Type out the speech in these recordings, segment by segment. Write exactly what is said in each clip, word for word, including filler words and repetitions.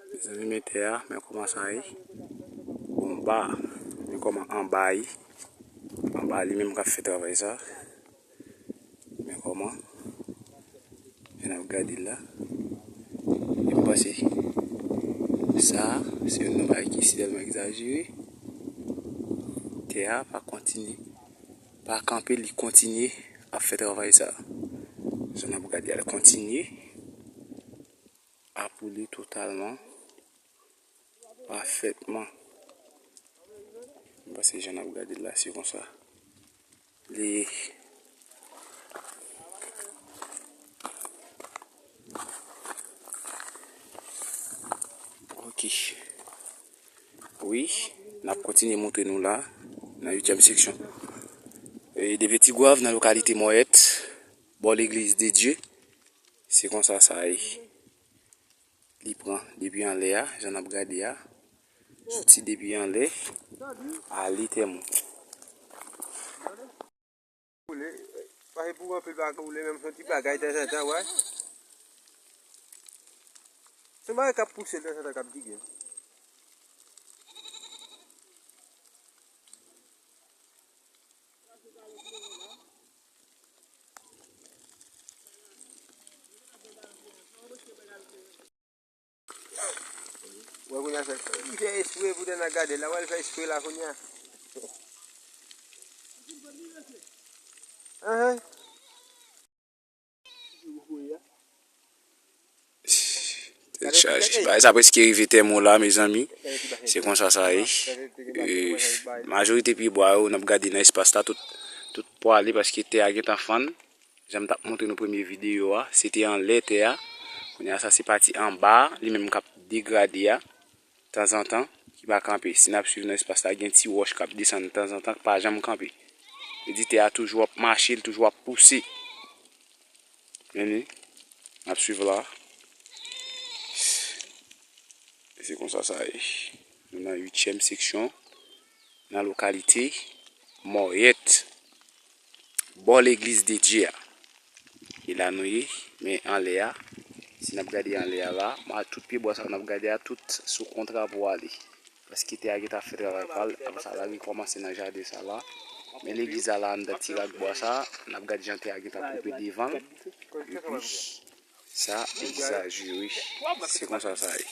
Mezanmi, men tè a, men kòman sa ye. Bon, ba, men kòman anba ye. Anba li menm k ap fè travay sa. Men kòman. Jan n ap gade l la. E m panse sa, se youn nan bagay ki si tèlman egzajere. Tè a pa kontinye, pa kanpe, li kontinye ap fè travay sa. Jan n ap gade a, l kontinye ap woule totalman. Pafètman. M panse jan n ap gade l la, se konsa. Li. Ok. Wi, n ap kontinye montre nou la, nan uityèm seksyon. E, de Petit Goâve, nan lokalite Mòyèt, bò Legliz de Dye. Se konsa sa ye. Li pran depi anlè a, jan n ap gade a. Soti depi anlè, ale tèmou. Woule, pase pou anpil pa woule, menm se yon ti bagay tanzantan, wè. Se yon bagay k ap pouse l tanzantan, k ap dige l. Wè kounye a fè, li fè espre pou tè n a gade la, wè l fè espre la kounye a. Ahan. Tèt chaje. Bagay sa prèske rive tèmou la, mezanmi. Se konsa sa ye. E, majorite pye bwa yo, n ap gade nan espas la, tout, tout pwale paske tè a gentan fann. Jan m t ap montre nou premye videyo a, se te anlè tè a. Kounye a sa se pati anba a, li menm k ap degrade a, tanzantan, ki pa kanpe. Si n ap swiv nan espas la, gen ti wòch k ap desann tanzantan, k pa janm kanpe. Vle di tè a toujou ap mache, l toujou ap pouse. Men li, n ap swiv la. E se konsa sa ye. Nou nan uityèm seksyon, nan lokalite Mòyèt, bò Legliz de Dye a. E la nou ye, men anlè a, si n ap gade anlè a la, ma tout pye bwa sa n ap gade a, tout sou kontra pou ale. Paske tè a gentan fè travay pa l, apre sa l al rekòmanse nan jaden sa la. Men legliz la, la anndan ti rak bwa sa, n ap gade jan tè a gentan koupe devan l. Epi, sa egzajere. Se konsa sa ye.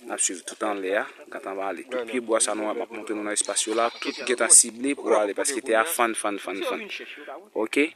N ap swiv tout anlè a, gentan va ale. Tout pye bwa sa nou ap montre nou nan espas yo la, tout gentan sible pou ale, paske tè a fann, fann, fann, fann. Ok?